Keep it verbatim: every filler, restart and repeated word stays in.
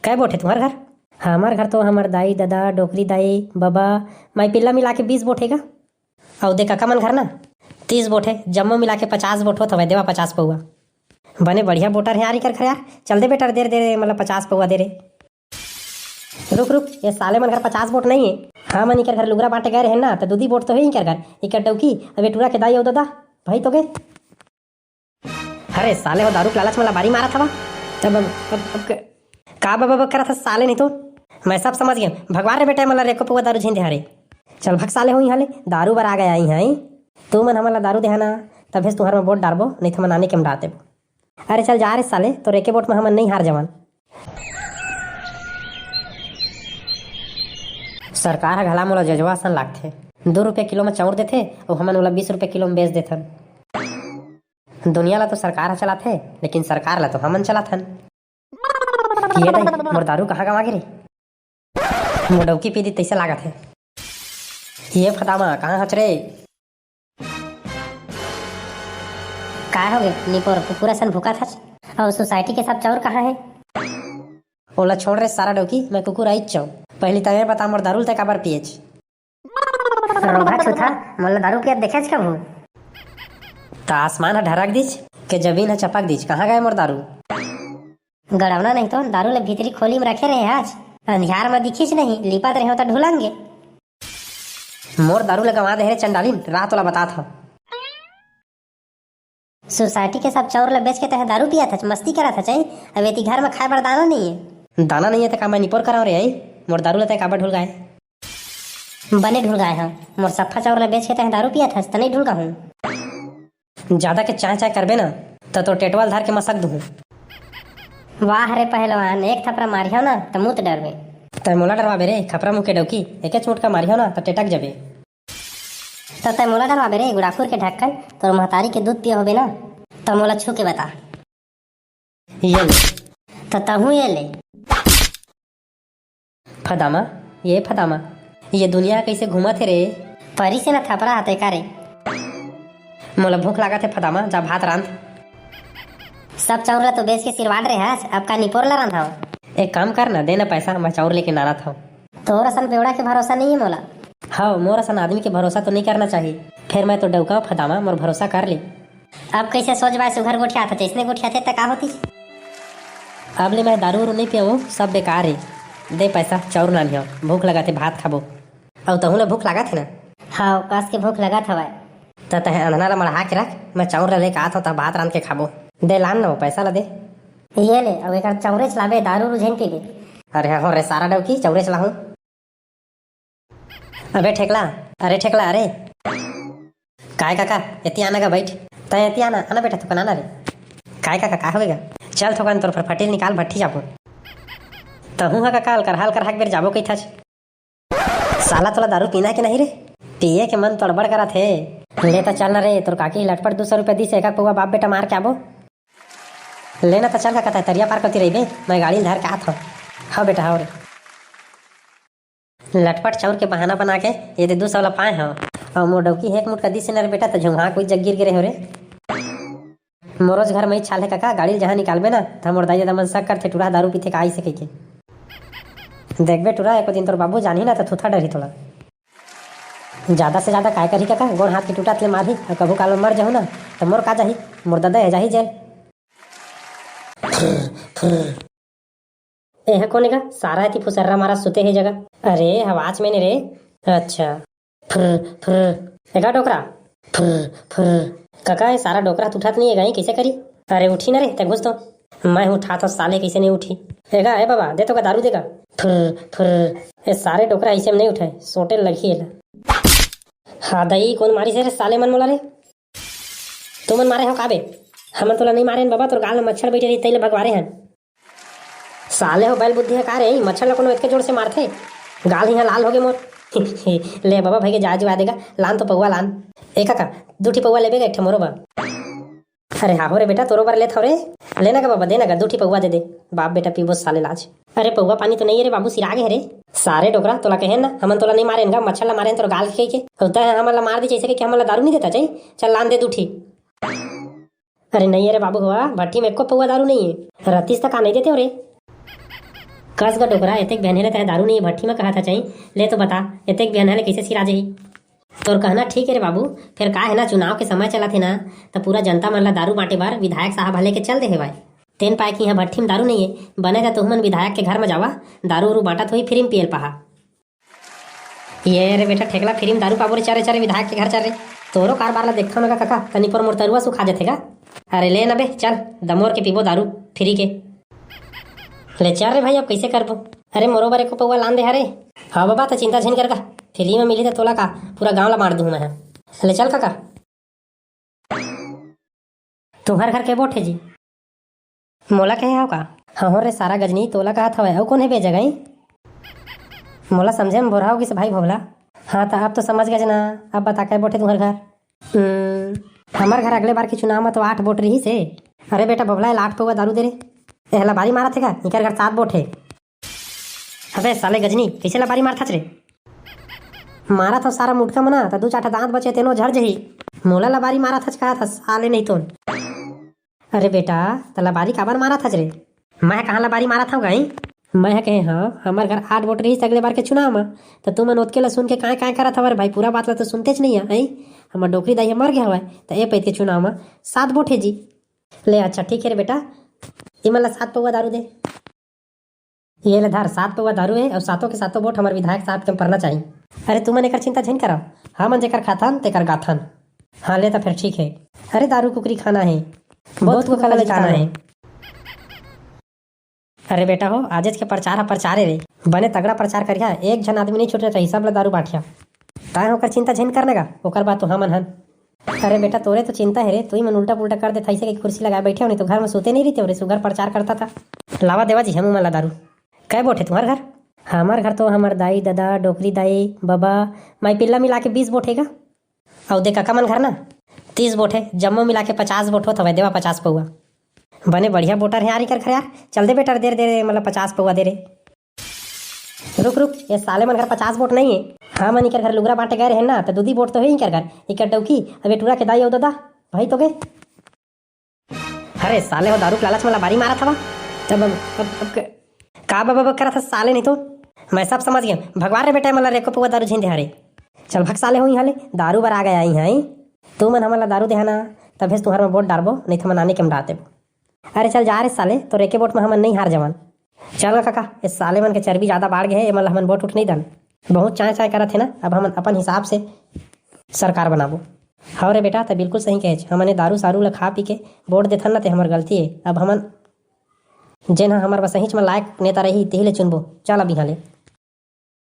कै बोट हे तुम्हार घर? हमर घर तो हमर दाई, ददा, डोकरी दाई, बबा, माई पिल्ला मिला के बीस बोट हे गा। अउ दे कका मन घर ना, तीस बोट हे, जम्मो मिला के पचास बोट होत हवय, देवा पचास पौवा। बने बढ़िया बोटर हे यार इकर घर यार। चल दे बेटा, दे रे, दे रे, मतलब पचास पौवा दे रे। रुक, रुक, ये साले मन घर पचास बोट नहीं हे। हाँ, मन इकर घर लुगरा बांटे गए रहे ना, त दूधी बोट तो हे इकर घर। इकर डौकी, अब ये टूरा के दाई अउ ददा, भाई तो गए। अरे साले हो, दारू के लालच में लबारी मारत हवा। तब अब, अब, अब क-, का बब बब करत हस साले, नहीं तो मैं सब समझ गया। भगवान रे बेटा, मतलब एको पौवा दारू झिन दे हरे। चल भग साले हो यहाँ ले, दारू बर आ गया ही है। तू मन हमन ला दारू देहा ना, तभे से तुहर में वोट डारबो, नहीं तो हमन आने के में डार देबो। अरे चल जा रे साले, तोर एके वोट में हमन नहीं हार जवन। सरकार ह घला मोला जजवा असन लागथे। दू रुपया किलो म चाउर देथे अउ हमन ओला बीस रुपया किलो म बेच देथन। दुनिया ला तो सरकार ह चलाथे, लेकिन सरकार ला तो हमन चलाथन। ये दाई, मोर दारू कहाँ गवा गे रे? मोर डौकी पी दी तइसे लागत हे। ये फदामा, कहाँ हच रे? काय होगे निपोर, कुकुर असन भूकत हच? अउ सोसाइटी के सब चाउर कहाँ हे? ओला छोड़ रे सारा डौकी, मैं कुकुर आइच चाहूँ। पहली तैं बता मोर दारू ल तैं काबर पिएच? रोगहा छूथा, मोला दारू पियत देखेच कभू? त आसमान ह ढरक दिच, के जमीन ह चपक दिच, कहाँ गए मोर दारू? गड़ौना नहीं तो दारू ले भीतरी खोली में रखे रहे आज, अंधियार में दिखिच नहीं, लिपत रहे हो त ढुलंगे। मोर दारू ल गंवा दे रे चंडालिन, रात वाला बतात हव। सोसाइटी के सब चाउर ल बेच के तैं दारू पियत हच, मस्ती करत हच, हैं? अब एती घर में खाए बर दाना नहीं है। दाना नहीं है त का मैं निपोर कराऊं रे, हैं? मोर दारू ल तैं काबर ढुलगाए? बने ढुलगाए हव, मोर सफ्फा चाउर ल बेच के तैं दारू पियत हच, त नहीं ढुलगाहूं। ज्यादा के चाय चाय करबे ना, त तोर टेटवा ल धर के मसक दूहूं। वाह रे पहलवान, एक थपरा मारिहव ना, त मुत डरबे। तैं मोला डरवाबे रे, खपरा मुँह के डौकी, एके चोट का मारिहव ना, त टेटक जबे। त तैं मोला डरवाबे रे, गुड़ाखुर के ढक्कन, तोर महतारी के दूध पिए होबे ना, त मोला छू के बता। ये ले। त तहूँ ये ले। फदामा, ये फदामा, ये दुनिया कइसे घूमत हे रे? परी से न थपरा हते का रे? मोला भूख लागत हे फदामा, जा भात रांध। सब चाउर ला तो बेच के सिरवाड रे हस, अब का निपोर ला रांधव? एक काम कर ना, दे ना पैसा, मैं चाउर लेके नानत हव। तोर असन बेवड़ा के भरोसा नहीं है मोला। हव, मोर असन आदमी के भरोसा तो नहीं करना चाहिए। फिर मैं तो डौका फदामा, मोर भरोसा कर ले। अब कइसे सोच बाय सुघर गोठियात हस, जइसने गोठियाथे त का होतिस? अब ले मैं दारू उरू नहीं पियवं, सब बेकार हे। दे पैसा, चाउर लानिहव, भूख लगत हे, भात खाबो। अउ तहूँ ला भूख लागत हे ना? हव, कस के भूख लगत हवय। त तैं अंधना ला मढ़ा के रख, मैं चाउर ला लेके आत हव, त भात रांध के खाबो। दे लान न वो पैसा ला दे। ये ले, अउ एकर चाउरेच लाबे, दारू उरू झन पीबे। अरे हो रे सारा डौकी, चाउरेच लाहूँ। अबे ठेकला, अरे ठेकला, अरे। काय काका, एती आना गा, बैठ। तैं एती आना, आना बेटा, थोकन आना रे। काय काका, का होगे गा? चल थोकन तोर फटफटी ल निकाल, भट्ठी जाबो। तहूँ हा काका, अलकरहा अलकरहा के बेर जाबो कहिथच। साला तोला दारू पीना हे कि नहीं रे? पिए के मन तो अड़बड़ करत हे। ले त चल ना रे, तोर काकी लटपट दू सौ रुपया दिस, एक पौवा बाप बेटा मार के आबो। ले ना त चल काका, तैं तरिया पार कती रहिबे, मैं गाड़ी ल धर के आत हव। हव बेटा, हव रे। लटपट चाउर के बहाना बना के ये दे दू सौ ला पाए हव। अउ मोर डौकी हेक मुटका दिस न रे बेटा, त झुंघा कोई जग गिर गे रहे हो रे। मोरोज घर में ही छाल हे काका, गाड़ी ल जहाँ निकालबे ना, त मोर दाई ददा मन शक करथे, टूरा दारू पीथे का आइसे कहिके। देखबे टूरा, एको दिन तोर बाबू जानही ना, त थुथा डरही तोला। ज्यादा से ज्यादा काय करही काका, गोड़ हाथ के टूटत ले मारही, अउ कभू काल मर जहूँ ना, त मोर का जाही, मोर ददा हे जाही जेल। एह कोने का सारा एती फुसर्रा मारा सुते हे जगह। अरे, हवाच में ने रे। अच्छा। फुर, फुर। एका डोकरा। फुर, फुर। काका, ये सारा डोकरा ह उठत नहीं हे गा, कइसे करी? अरे, उठी ना रे, तैं घुस तो। मैं उठात हव साले, कइसे नहीं उठी? एगा, ए बाबा, दे तो का दारू देगा। फुर, फुर। ये सारे डोकरा अइसे में नहीं उठे, सोटे लगही एला। हाँ दई, कौन मारी से रे साले मन मोला रे? तुमन मारे हो का बे? हमन तोला नहीं मारे हन बाबा, तोर गाल में मच्छर बैठे रही, तैले भगवारे हन। साले हो बैल बुद्धि है का रे? मच्छर ला कोनो एतके जोर से मारथे? गाल हिया लाल होगे मोर। ले बाबा भाई के जा जुआ देगा, लान तो पौवा लान। ए काका, दू ठी पौवा लेबे का एक ठे मोरो बा? अरे हाँ हो रे बेटा, तोरो बर लेत हव रे। ले ना गा बाबा, दे ना गा, दू ठी पौवा दे दे। बाप बेटा पीबो साले लाज। अरे पौवा पानी तो नहीं है रे बाबू, सिरा गे है रे। सारे डोकरा, तोला कहे ना, हमन तोला नहीं मारे हन गा, मच्छर ला मारे हन तोर गाल के कहिके। अउ तैं हमन ला मार दी जैसे कि हमन ला दारू नहीं देता चाही। चल लान दे दू ठी। अरे नहीं अरे बाबू हवा, भट्टी में एको पौवा दारू नहीं है। रतीस तक आ नहीं देते हो रे। कस ग डोकरा, एतेक बिहनहे ले तैं दारू नइ भट्ठी म कहत हस चाही। ले तो बता, एतेक बिहनहे ले कइसे सिरा जही? तोर कहना ठीक हे रे बाबू, फेर का हे ना, चुनाव के समय चलत हे ना, त पूरा जनता मन ला दारू बांटे बर विधायक साहब ह लेके चल दे हेवय। तेन पाय कि इहां भट्ठी म दारू नइ हे, बने त तुहमन विधायक के घर म जावा, दारू उरू बांटत होही, free म पिये ल पाहा। ये रे बेटा, ठेकला, free म दारू पाबो रे, चल रे, चल रे, विधायक के घर चल रे। तोरो कारबार ला देखथव ना गा कका, तनी पर मोर तरुआ सुखा जथे गा। अरे ले ना बे, चल, दमोर के पीबो दारू, free के। ले चल रे भाई, अब कइसे करबो? अरे मोरो बर एको पौवा लान दे हरे। हाँ बाबा, त चिंता झिन कर गा, free म मिलही त तोला का, पूरा गांव ला बांट दूं मैं ह। ले चल कका। तुम्हर घर के बोट हे जी? मोला कहे हव का? हाँ हो रे सारा गजनी, तोला कहत हवय, अउ कोन हे बे जगई? मोला समझे म भोरहा हो गिस भाई भोभला। हाँ, त अब तो समझ गेस ना, अब बता, कै बोट हे तुम्हर घर? हम्म, हमर घर अगले बार के चुनाव म तो आठ बोट रिहिस हे। अरे बेटा भोभला, एला आठ पौवा दारू दे रे। एह लबारी मारत हे का? इकर घर सात बोट हे। अबे साले गजनी, कइसे लबारी मारथच रे? मारत हव सारा मुटका म ना, त दू चार ठा दांत बचे तेनो झर जही। मोला लबारी मारत हच कहत हस, साले नहीं तोन। अरे बेटा, त लबारी काबर मारत हच रे? मैं कहाँ लबारी मारत हव गई? मैं ह कहे हव, हमर घर आठ बोट रिहिस अगले बार के चुनाव म, त तुमन ओतके ल सुन के काय काय करत हव रे भाई, पूरा बात ल तो सुनतेच नइ हव, हैं? हमर डोकरी दाई ह मर गे हवय, त ए पइत के चुनाव म सात बोट हे जी। ले अच्छा ठीक हे रे बेटा, इमन ल सात पौवा दारू दे। ये ले धर, सात पौवा दारू हे अउ सातों के सातों बोट हमर विधायक साहब के म परना चाही। अरे तुमन एकर चिंता झिन करव, हमन जेकर खाथन तेकर गाथन। हाँ ले त फेर ठीक हे। अरे दारू कुकरी खाना हे, बहुत कुकरा ल जिताना हे। अरे बेटा हो, आजेच के प्रचार ह प्रचार हे रे, बने तगड़ा प्रचार करिहा, एक झन आदमी नइ छूटना चाही, सब ल दारू बांटिहा। तैं ओकर चिंता झिन करना गा, ओकर बाद तो हमन हन। अरे बेटा, तोरे तो चिंता हे रे, तुई मन उल्टा पुल्टा कर देथा, अइसे के कुर्सी लगाए बइठे हो, नहीं तो घर म सूते नइ रहितेव रे, सुघर प्रचार करता था। लावा देवा जी, हमू मन ला दारू। कै बोट हे तुम्हर घर? हमर घर तो हमर दाई, ददा, डोकरी दाई, बबा, माई पिल्ला मिला के बीस बोट हे गा। अउ दे कका मन घर ना, तीस बोट हे, जम्मो मिला के पचास बोट होत हवय, देवा पचास पौवा। बने बढ़िया बोटर हे यार, इकर घर यार। चल दे बेटा, दे रे, दे रे, मतलब पचास पौवा दे रे। रुक, रुक, ये साले मन घर पचास बोट नइ हे। हमन इकर घर लुगरा बांटे गए रहेन ना, त दूधी बोट तो हे इकर घर। इकर डौकी, अब ये टूरा के दाई अउ ददा, भाई तो गे। अरे साले हो, दारू के लालच म लबारी मारत हवा। तब अब, अब, अब क-, का बब बब करत हस साले, नहीं तो। मैं सब समझ गेंव। भगवा रे बेटा, एमन ला एको पौवा दारू झिन दे हरे। चल भग साले हो इहाँ ले, दारू बर आ गया इहाँ, हैं? तुमन हमन ला दारू देहा ना, तभे से तुँहर म बोट डारबो, नहीं तो हमन आने के म डार देबो। अरे चल जा रे साले, तोर एके बोट म हमन नइ हार जवन। चल गा कका, ए साले मन के चर्बी जादा बाढ़ गे हे, एमन ला हमन बोट उठ नइ दन। बहुत चाँय चाँय करत हे ना, अब हमन अपन हिसाब से सरकार बनाबो। हव रे बेटा, तैं बिल्कुल सही कहेच, हमन ए दारू सारू ला खा पी के बोट देथन ना, ते हमर गलती हे। अब हमन जेन ह हमर बसहीच म लायक नेता रही, तेही ले चुनबो। चल अब इहाँ ले।